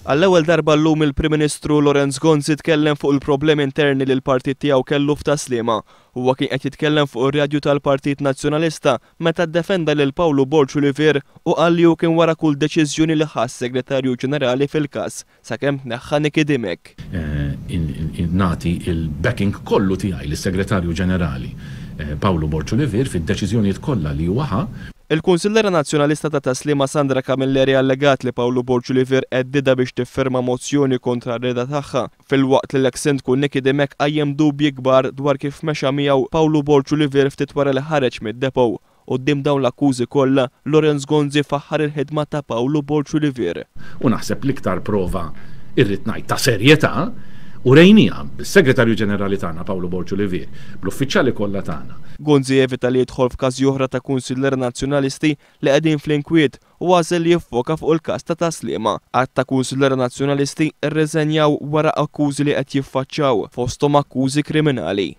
Għall-ewwel darba llum il-Prim Ministru Lawrence Gonzi tkellem fuq il-problemi interni li l-partit tiegħu kellu f'Tas-Sliema. Huwa kien qed jitkellem fuq ir-radju tal-Partit Nazzjonalista meta ddefenda lil Pawlu Borg Olivier u qal li hu kien wara kull deċiżjoni li ħa s-Segretarju Ġenerali fil-każ, sakemm tneħħa Nicky Dimech. Nagħti l-backing kollu tiegħi lis-Segretarju Ġenerali Pawlu Borg Olivier fid-deċiżjonijiet kollha li huwa ħa. Il-Kunsilliera Nazzjonalista ta' Tas-Sliema Sandra Camilleri allegat li Pawlu Borg Olivier għeddidha biex tiffirma mozzjoni kontra r-rieda tagħha, filwaqt li l-eks Sindku Nicky Dimech qajjem dubji kbar dwar kif mexa miegħu Pawlu Borg Olivier ftit wara li ħareġ mid-depot. Quddiem dawn l-akkużi kollha, Lawrence Gonzi faħħar il-ħidma ta' Pawlu Borg Olivier. U naħseb l-iktar prova, irrid ngħid, ta' serjetà, urejnieha bis-Segretarju Ġenerali tagħna Pawlu Borg Olivier, bl-uffiċjali kollha tagħna. Gonzi evita li jidħol f'każi oħra ta' kunsilliera Nazzjonalisti li qegħdin fl-inkwiet u għażel li jiffoka fuq il-każ ta' Tas-Sliema. Għadd ta' kunsilliera Nazzjonalisti rriżenjaw wara akkużi li qed jiffaċċaw, fosthom akkużi kriminali.